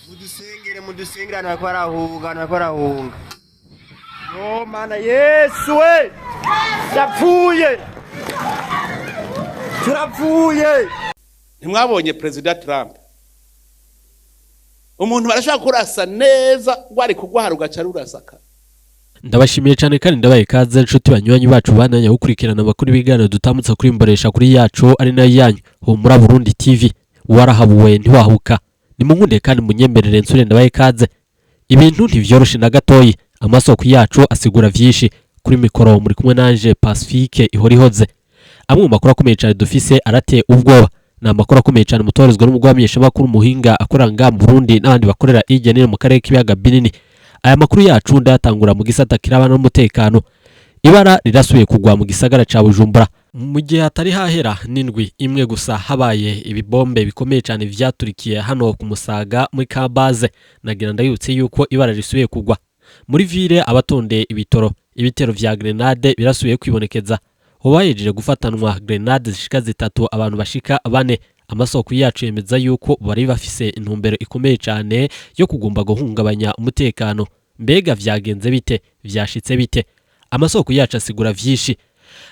Mudusengere, mudusengere, abantu bariko barahunga, abantu bariko barahunga. Yo Mana, Yesu we, ndapfuye, turapfuye. Ntimwabonye Perezida Trump? Umuntu barashobora kurasa neza, wari kugwara ugaca rurasaka. Ndabashimiye cyane kandi ndabaye ikaze, nshuti banywanyi bacu bananya gukurikirana amakuru y'ibiganiro dutambutsa kuri imboresha kuri yacu ari nayo yanyu Humura Burundi TV. Warahabuwe ntiwahuka, nimunkunde kandi munyemerere nsure ndabaye ikaze. Ibintu ntivyoroshe na gatoyi, amasoko yacu asigura vyinshi. Kuri mikoro muri kumwe nanje Pacifique Ihorihoze. Amwe mu makuru akomeye cyane dufise arateye ubwoba, ni amakuru akomeye cyane mutorezwa n'umugwamenyeshamakuru muhinga akorera ngaha mu Burundi n'abandi bakorera hirya no hino mu karere k'ibiyaga binini. Aya makuru yacu ndayatangura mu gisata kirabana n'umutekano. Ibara rirasubiye kugwa mu gisagara ca Bujumbura mu gihe hatari hahera n'indwi imwe gusa habaye ibibombe bikomeye cyane vyaturikiye hano ku Musaga muri Kabaze. Nagira ndayutse yuko ibara risubiye kugwa muri ville, abatondeye ibitoro, ibitero vya grenade birasubiye kwibonekeza. Hoba hejeje gufatanwa grenade zishika zitatu, abantu bashika bane. Amasoko yacu yemeza yuko bari bafise intumbero ikomeye cyane yo kugomba guhungabanya umutekano. Mbega vyagenze bite? Vyashitse bite? Amasoko yacu asigura vyinshi.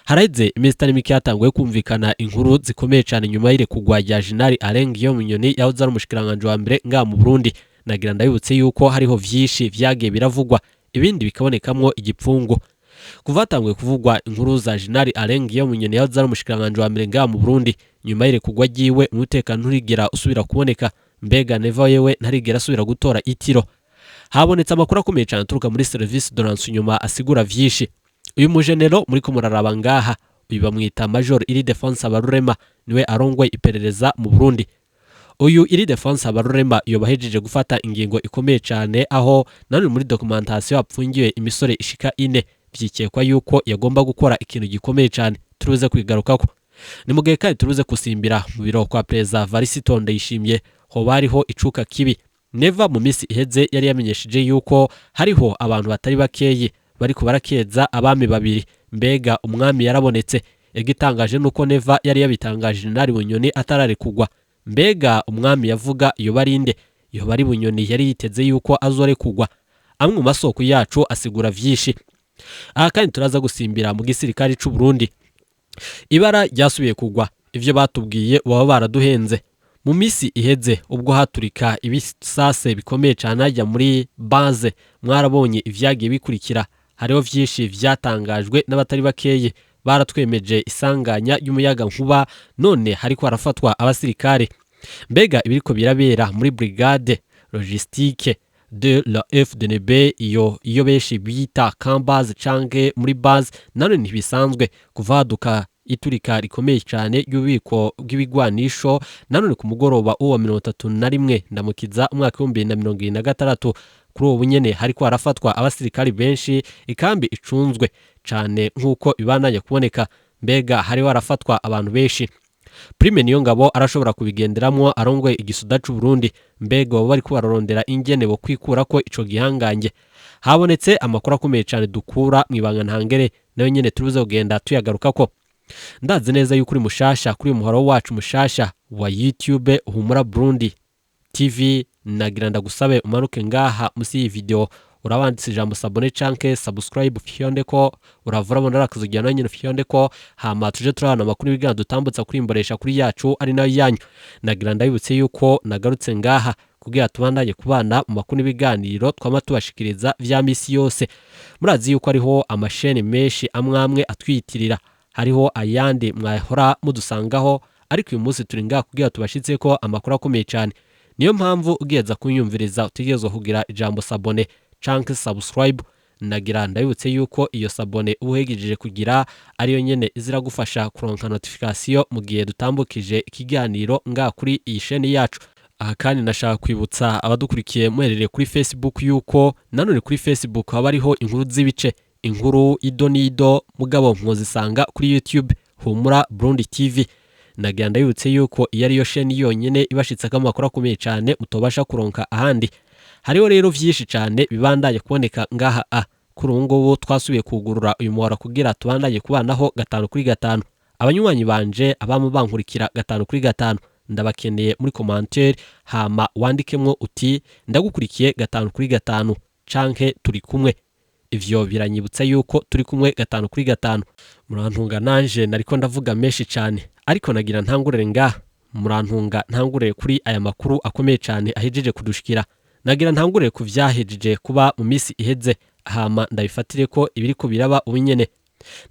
Haraheze iminsi itari mike hatanguye kumvikana inkuru zikomeye cyane nyuma y'irekurwa rya Jenerali Alain Guillaume Bunyoni yahoze ari umushikiranganji wa mbere ngaha mu Burundi. Nagira ndabibutse yuko hariho vyinshi vyagiye biravugwa, ibindi bikabonekamwo igipfungu. Kuva hatanguye kuvugwa inkuru za Jenerali Alain Guillaume Bunyoni yahoze ari umushikiranganji wa mbere ngaha mu Burundi, nyuma y'irekurwa ryiwe umutekano nturigera usubira kuboneka. Mbega Neva yewe ntarigera asubira gutora itiro? Habonetse amakuru akomeye cyane aturuka muri service de renseignement asigura vyinshi. Uyu mujenero muriko muraraba ngaha, uyu bamwita Major Ildefonse Habarurema, niwe arongoye iperereza mu Burundi. Uyu Ildefonse Habarurema yoba ahejeje gufata ingingo ikomeye cyane, aho nanone muri documentation hapfungiwe imisore ishika ine, vyikekwa yuko yagomba gukora ikintu gikomeye cyane turuze kwigarukako. Ni mu gihe kandi turuze kusimbira mu biro kwa Perezida Varisito Ndayishimiye, hoba hariho icuka kibi. Neva mu minsi iheze yari yamenyesheje yuko hariho abantu batari bakeyi bariko barakeza abami babiri. Mbega umwami yarabonetse? Igitangaje nuko Neva yari yabitangaje Jenerali Bunyoni atararekugwa. Mbega umwami yavuga yoba ari nde? Yoba ari Bunyoni yari yiteze yuko azorekugwa? Amwe mu masoko yacu asigura vyinshi. Aha kandi turaza gusimbira mu gisirikare c'u Burundi. Ibara ryasubiye kugwa, ivyo batubwiye baba baraduhenze. Mu misi iheze ubwo haturika ibisase bikomeye cyane hajya muri base, mwarabonye ivyagiye bikurikira. Hariho vyinshi vyatangajwe n'abatari bakeye, baratwemeje isanganya y'umuyaga nkuba, none hariko harafatwa abasirikare. Mbega ibiriko birabera muri brigade logistique de la FDNB, iyo benshi bita Kambaz canke muri base, nanone ntibisanzwe. Kuva haduka iturika rikomeye cyane ry'ububiko bw'ibigwanisho nanone ku mugoroba uwa 31 Ndamukiza umwaka 2026, kuri ubu nyene hariko harafatwa abasirikari benshi, ikambi icunzwe cane nk'uko ibandanya kuboneka. Mbega hariho harafatwa abantu benshi. Prime niyo ngabo arashobora kubigenderamwo arongoye igisoda c'u Burundi. Mbega baba bariko bararondera ingene bo kwikura ko ico gihangange? Habonetse amakuru akomeye cyane dukura mwibanga ntangere, nayo nyene turuze kugenda tuyagarukako. Ndazi neza yuko uri mushasha kuri uyu muhoro wacu mushasha wa YouTube Humura Burundi TV. Nagira ndagusabe umanuke ngaha musi y'iyi video, urabanditse ijambo s'abonner canke subscribe, fyonde ko uravura bona rakazujya nayo nyene, fyonde ko hama tuje turabana amakuru y'ibiganiro dutambutsa kuri imboresha kuri yacu ari nayo yanyu. Nagira ndabibutse yuko nagarutse ngaha kugira tubandanye kubana mu makuru n'ibiganiro twama tubashikiriza vya misi yose. Murazi yuko hariho amasheni menshi amwamwe atwiyitirira, hariho ayandi mwahora mudusangaho, ariko uyu munsi turi ngaha kugira tubashitse ko amakuru akomeye cyane. Niyo mpamvu ugeza kunyumviriza utegerezwa kugira ijambo s'abonner canke subscribe. Nagira ndabibutse yuko iyo s'abonner uba uhegejeje kugira ariyo nyene iziragufasha kuronka notification mu gihe dutambukije ikiganiro ngaha kuri iyi sheni yacu. Aha kandi nashaka kwibutsa abadukurikiye muherereye kuri Facebook yuko nanone kuri Facebook haba hariho inkuru z'ibice, inkuru ido n'ido, mugabo mwozisanga kuri YouTube Humura Burundi TV. Nagira ndabibutse yuko iyo ariyo sheni yonyene ibashitseko amakuru akomeye cyane mutobasha kuronka ahandi. Hariho rero vyinshi cyane bibandanye kuboneka ngaha. A kuri ubu ngubu twasubiye kugurura uyu muhora kugira tubandanye kubanaho gatanu kuri gatanu. Abanywanyi banje abama bankurikira gatanu kuri gatanu, Ndabakeneye muri commentaire, hama wandikemwo uti ndagukurikiye 5 kuri 5 canke turi kumwe. Ivyo biranyibutsa yuko turi kumwe 5 kuri 5. Murantunga nanje nariko ndavuga menshi cane, ariko nagira ntangurire ngaha. Murantunga ntangurire kuri aya makuru akomeye cane ahejeje kudushikira. Nagira ntangurire ku vyahejeje kuba mu misi iheze, hama ndabifatire ko ibiriko biraba ubunyene.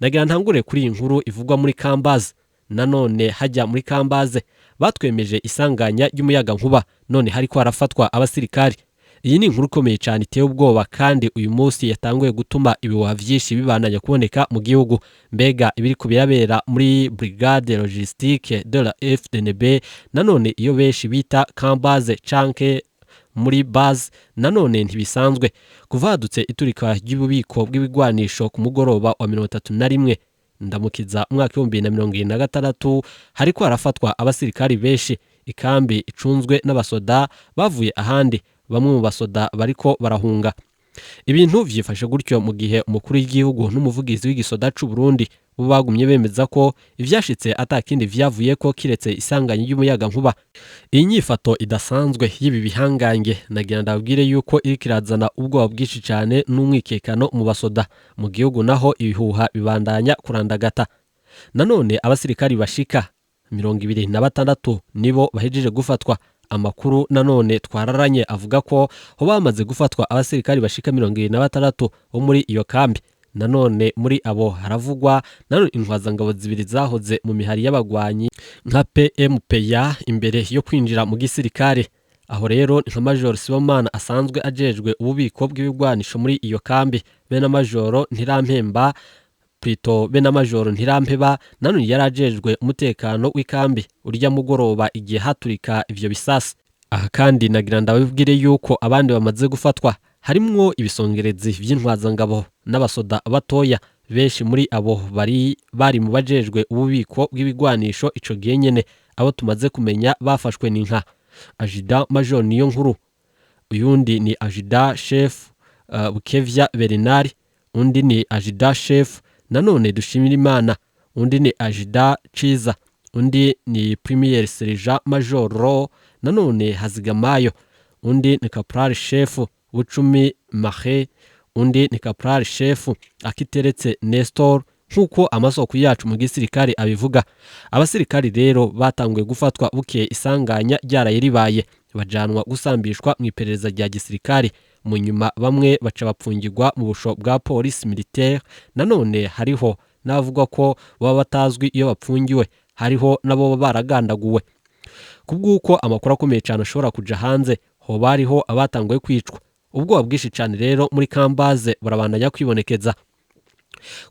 Nagira ntangurire kuri iyi nkuru ivugwa muri Kambaze. Nanone hajya muri Kambaze batwemeje isanganya ry'umuyaga nkuba, none hariko harafatwa abasirikari. Iyi ni inkuru ikomeye cyane iteye ubwoba, kandi uyu munsi yatanguye gutuma ibihuha vyinshi bibandanya kuboneka mu gihugu. Mbega ibiriko birabera muri Brigade Logistique de la FDNB, nanone iyo benshi bita Kambaze canke muri base, nanone ntibisanzwe. Kuva hadutse iturika ry'ububiko bw'ibigwanisho ku mugoroba wa 31 ndamukiza umwaka 2026, hariko harafatwa abasirikari benshi. Ikambi icunzwe n'abasoda bavuye ahandi, bamwe mu basoda bariko barahunga. Ibintu vyifashe gutyo mu gihe umukuru w'igihugu n'umuvugizi w'igisoda c'u Burundi bo bagumye bemeza ko ivyashitse atakindi vyavuyeko kiretse isanganya ry'umuyaga nkuba. Iyi nyifato idasanzwe y'ibi bihangange nagira ndabwire yuko iriko irazana ubwoba bwinshi cane n'umwikekano mu basoda mu gihugu, naho ibihuha bibandanya kurandagata. Nanone abasirikari bashika 26 nibo bahejeje gufatwa. Amakuru nanone twararanye avuga ko ho bamaze gufatwa abasirikari bashika 26 bo muri iyo kambi. Nanone muri abo haravugwa nanone intwazangabo zibiri zahoze mu mihari y'abagwanyi nka PMPA imbere yo kwinjira mu gisirikare. Aho rero nka Major Sibomana asanzwe ajejwe ububiko bw'ibigwanisho muri iyo kambi, be na Major Ntirampemba Plito be na Major Ntirampeba nanone yarajejwe umutekano w'ikambi urya mugoroba igihe haturika ivyo bisasi. Aha kandi nagira ndabibwire yuko abandi bamaze gufatwa harimwo ibisongerezi vy'intwazangabo n'abasoda batoya. Benshi muri abo bari mu bajejwe ububiko bw'ibigwanisho ico gihe nyene. Abo tumaze kumenya bafashwe ni nka Ajida Major Niyonkuru, uyundi ni Ajida Chef Bukevya Bernard, undi ni Ajida Chef nanone Dushimirimana, undi ni Ajida Ciza, undi ni Premier Sergeant Major Ro nanone Hazigamayo, undi ni Caporal Chef Bucumi Mahe, undi ni Caporal Chef Akiteretse Nestor, nk'uko amasoko yacu mu gisirikare abivuga. Abasirikari rero batanguye gufatwa bukeye isanganya ryaraye ribaye, bajanwa gusambishwa mu iperereza rya gisirikare. Mu nyuma bamwe baca bapfungirwa mu busho bwa police militaire. Nanone hariho n'abavuga ko baba batazwi iyo bapfungiwe, hariho nabo baragandaguwe. Kubw'uko amakuru akomeye cyane ashobora kuja hanze, hoba hariho abatanguye kwicwa. Ubwoba bwinshi cyane rero muri Kambaze burabandanya kwibonekeza.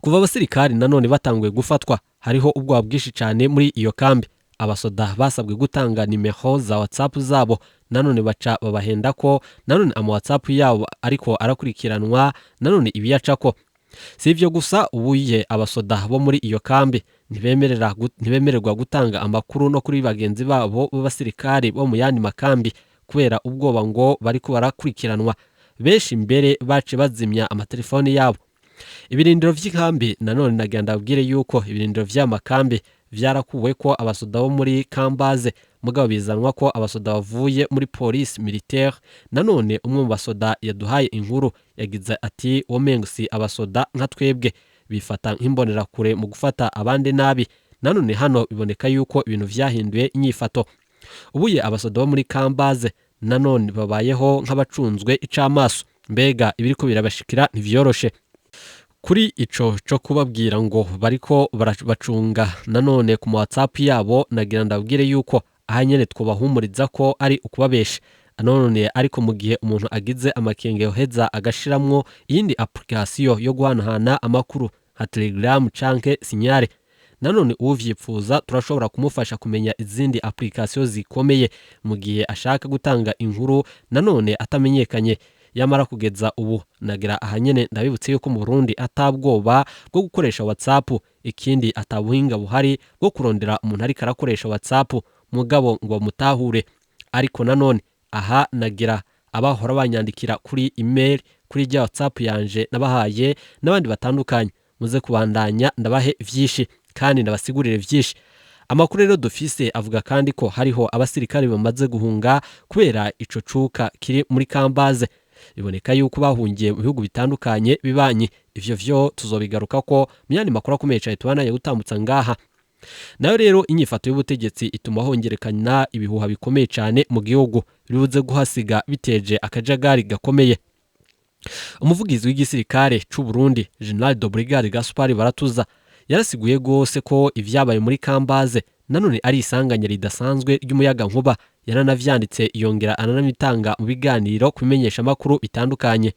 Kuva abasirikari nanone batanguye gufatwa, hariho ubwoba bwinshi cyane muri iyo kambi. Abasoda basabwe gutanga nimero za WhatsApp zabo, nanone baca babahenda ko nanone ama WhatsApp yabo ariko arakurikiranwa, nanone ibiyacako. Si ivyo gusa, ubuye abasoda bo muri iyo kambi ntibemererwa gutanga amakuru no kuri bagenzi babo b'abasirikari bo mu yandi makambi kubera ubwoba ngo bariko barakurikiranwa. Benshi mbere bace bazimya amatelefoni yabo. Ibirindiro vy'ikambi nanone nagira ndabwire yuko ibirindiro vy'amakambi vyarakuwe ko abasoda bo muri Kambaze, mugabo bizanwa ko abasoda bavuye muri police militaire. Nanone umwe mu basoda yaduhaye inkuru yagize ati womengo si abasoda nka twebwe, bifata nk'imbonerakure mu gufata abandi nabi. Nanone hano biboneka yuko ibintu vyahinduye inyifato. Ubuye abasoda bo muri Kambaze nanone babayeho nk'abacunzwe icamaso. Mbega ibiriko birabashikira ntivyoroshe. Kuri ico co kubabwira ngo bariko bacunga nanone ku ma WhatsApp yabo, nagira ndabwire yuko aha nyene twobahumuriza ko ari ukubabesha. Nanone ariko mu gihe umuntu agize amakenge yoheza agashiramwo iyindi application yo guhanahana amakuru nka Telegram canke Signal. Nanone uvyipfuza turashobora kumufasha kumenya izindi application zikomeye mu gihe ashaka gutanga inkuru nanone atamenyekanye. Yamara kugeza ubu nagira ahanyene ndabibutse yuko mu Burundi atabwoba bwo gukoresha WhatsApp, ikindi atabuhinga buhari bwo kurondera umuntu ariko arakoresha WhatsApp mugabo ngo mutahure. Ariko nanone aha nagira abahora banyandikira kuri email kuri rya WhatsApp yanje nabahaye n'abandi batandukanye, muze kubandanya ndabahe vyinshi kandi ndabasigurire vyinshi. Amakuru rero dufise avuga kandi ko hariho abasirikare bamaze guhunga kubera ico cuka kiri muri Kambaze. Biboneka yuko bahungiye mu bihugu bitandukanye bibanyi. Ivyo vyo tuzobigaruka ko mu yandi makuru akomeye cane tubanaye gutambutsa ngaha. Nayo rero inyifato y'ubutegetsi ituma hongerekana ibihuha bikomeye cane mu gihugu, bibuze guhasiga biteje akajagari gakomeye. Umuvugizi w'igisirikare c'u Burundi General de Brigade Gaspard Baratuza yarasiguye gose ko ivyabaye muri Kambaze nanone ari isanganya ridasanzwe ry'umuyaga nkuba. Yaranavyanditse yongera aranabitanga mu biganiro kubimenyesha makuru bitandukanye.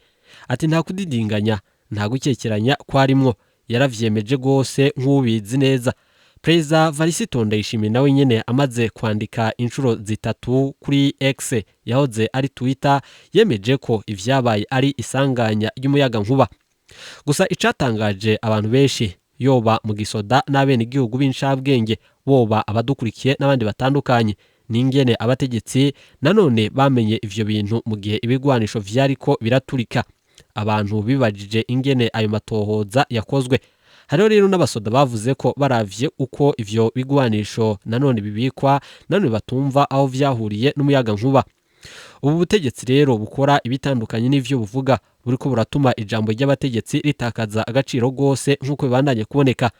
Ati nta kudidinganya, nta gukekeranya kwarimwo, yaravyemeje gose nk'ubizi neza. Perezida Varisito Ndayishimiye nawe nyene amaze kwandika inshuro zitatu kuri X yahoze ari Twitter, yemeje ko ivyabaye ari isanganya ry'umuyaga nkuba. Gusa icatangaje abantu benshi, yoba mu gisoda n'abenegihugu b'incabwenge, boba abadukurikiye n'abandi batandukanye, n'ingene abategetsi nanone bamenye ivyo bintu mu gihe ibigwanisho vyariko biraturika. Abantu bibajije ingene ayo matohoza yakozwe. Hariho rero n'abasoda bavuze ko baravye uko ivyo bigwanisho nanone bibikwa, nanone batumva aho vyahuriye n'umuyaga nkuba. Ubu butegetsi rero bukora ibitandukanye n'ivyo buvuga, buriko buratuma ijambo ry'abategetsi ritakaza agaciro gose nk'uko bibandanye kuboneka.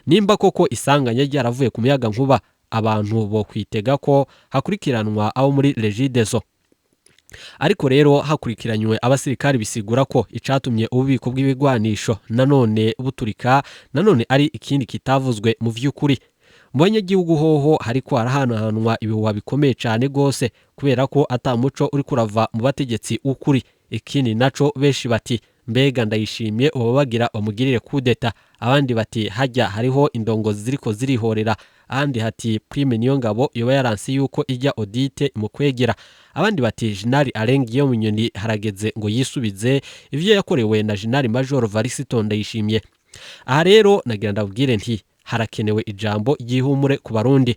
Nimba koko isanganya ryaravuye ku muyaga nkuba, abantu bo kwitega ko hakurikiranwa abo muri Regideso. Ariko rero hakurikiranywe abasirikari, bisigura ko icatumye ububiko bw'ibigwanisho nanone buturika nanone ari ikindi kitavuzwe mu vy'ukuri. Mu banyagihugu hoho hariko harahanahanwa ibihuha bikomeye cane gose, kubera ko ata muco uri kurava mu bategetsi ukuri. Ikindi naco benshi bati mbega Ndayishimiye uba bagira bamugirire kudeta, abandi bati hajya hariho indongozi ziriko zirihorera, ahandi hati Prime Niyongabo yoba yaranse yuko ijya audite imukwegera, abandi bati General Alain Guillaume Bunyoni harageze ngo yisubize ivyo yakorewe na General Major Varisito Ndayishimiye. Aha rero nagira ndabwire nti harakenewe ijambo ry'ihumure ku Barundi.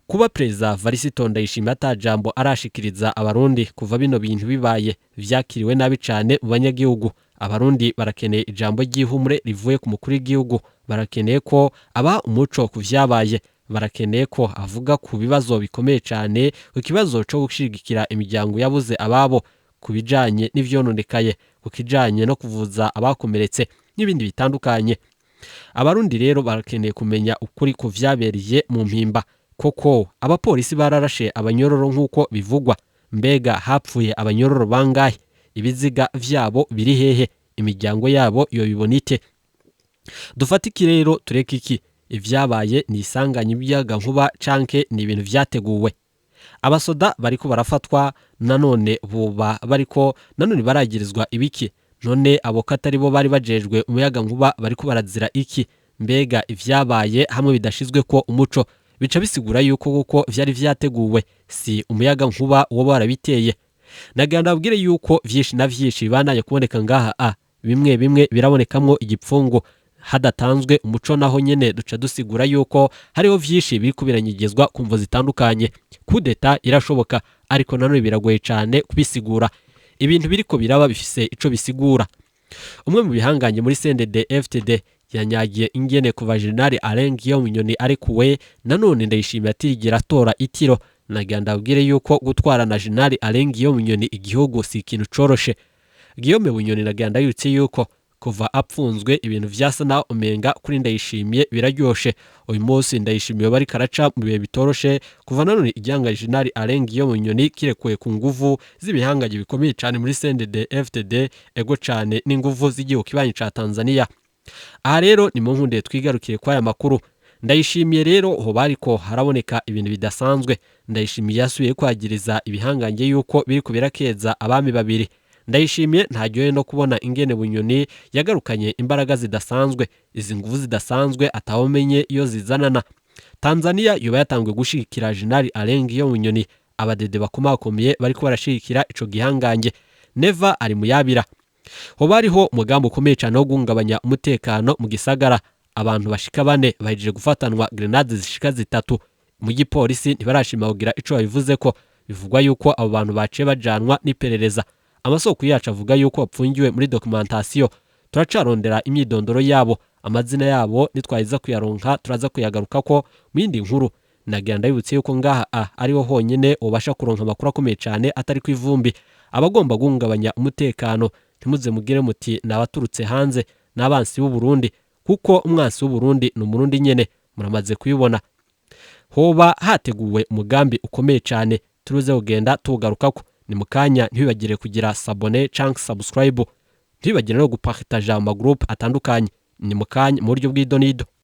Kuba Perezida Varisito Ndayishimiye ata jambo arashikiriza Abarundi kuva bino bintu bibaye, vyakiriwe nabi cane mu banyagihugu. Abarundi barakeneye ijambo ry'ihumure rivuye ku mukuru w'igihugu, barakeneye ko aba umuco ku vyabaye, barakeneye ko avuga ku bibazo bikomeye cane, ku kibazo co gushigikira imiryango yabuze ababo, ku bijanye n'ivyononekaye, ku kijanye no kuvuza abakomeretse n'ibindi bitandukanye. Abarundi rero barakeneye kumenya ukuri ku vyabereye mu Mpimba. Koko abapolisi bararashe abanyororo nk'uko bivugwa? Mbega hapfuye abanyororo bangahe? Ibiziga vyabo biri hehe? Imiryango yabo yobibona ite? Dufate iki rero tureke iki? Ivyabaye ni isanganya ibiyaga nkuba canke ni ibintu vyateguwe? Abasoda bariko barafatwa nanone boba bariko nanone baragirizwa ibiki? None abo katari bo bari bajejwe umuyaga nkuba bariko barazira iki? Mbega ivyabaye hamwe bidashizwe ko umuco bica bisigura yuko kuko vyari vyateguwe, si umuyaga nkuba uwo barabiteye. Nagira ndabwire yuko vyinshi na vyinshi bibandanye kuboneka ngaha, a bimwe bimwe birabonekamwo igipfungu hadatanzwe umuco, naho nyene duca dusigura yuko hariho vyinshi biriko biranyegezwa ku mvo zitandukanye. Kudeta irashoboka, ariko nanone biragoye cane kubisigura. Ibintu biriko biraba bifise ico bisigura. Umwe mu bihanganye muri CNDD FTD yanyagiye ingene kuva General Alain Guillaume Bunyoni arekuwe, nanone Ndayishimiye atigera atora itiro. Nagira ndabwire yuko gutwara na General Alain Guillaume Bunyoni igihugu si ikintu coroshe. Guillaume Bunyoni nagira ndabibutse yuko kuva apfunzwe ibintu vyasa naho umenga kuri Ndayishimiye biraryoshe. Uyu munsi Ndayishimiye bari karaca mu bihe bitoroshe, kuva nanone igihanga General Alain Guillaume Bunyoni kirekuwe ku nguvu z'ibihangange bikomeye cane muri CNDD FDD, ego cane n'inguvu z'igihugu kibanyi ca Tanzania. Aha rero ni mu nkunde twigarukire kwa aya makuru. Ndayishimiye rero ho bariko haraboneka ibintu bidasanzwe. Ndayishimiye yasubiye kwagiriza ibihangange yuko biriko birakeza abami babiri. Ndayishimiye ntaryohe no kubona ingene Bunyoni yagarukanye imbaraga zidasanzwe, izi nguvu zidasanzwe atawumenye iyo zizanana. Tanzania yoba yatanguye gushigikira General Alain Guillaume Bunyoni, abadede bakomakomeye bariko barashigikira ico gihangange. Neva ari muyabira. Hoba hariho umugambi ukomeye cane wo guhungabanya umutekano mu gisagara. Abantu bashika bane bahejeje gufatanwa grenade zishika zitatu. Mu gipolisi ntibarashima kugira ico babivuze ko. Bivugwa yuko abo bantu baciye bajanwa n'iperereza. Amasoko yacu avuga yuko bapfungiwe muri documentation. Turacarondera imyidondoro yabo, Amazina yabo nitwahiza kuyaronka turaza kuyagaruka ko mu yindi nkuru. Nagira ndabibutse yuko ngaha ariho honyine ubasha kuronka amakuru akomeye cyane atari ku ivumbi. Abagomba guhungabanya umutekano ntimuze mugire muti ni abaturutse hanze n'abansi b'u Burundi, kuko umwansi w'u Burundi ni umurundi nyene, muramaze kubibona. Hoba hateguwe umugambi ukomeye cyane turuze kugenda tuwugarukako ni mu kanya. Ntibibagire kugira s'abonner canke subscribe, ntibibagire no gupartaja mu magroupe atandukanye. Ni mu kanya mu buryo bw'idonido.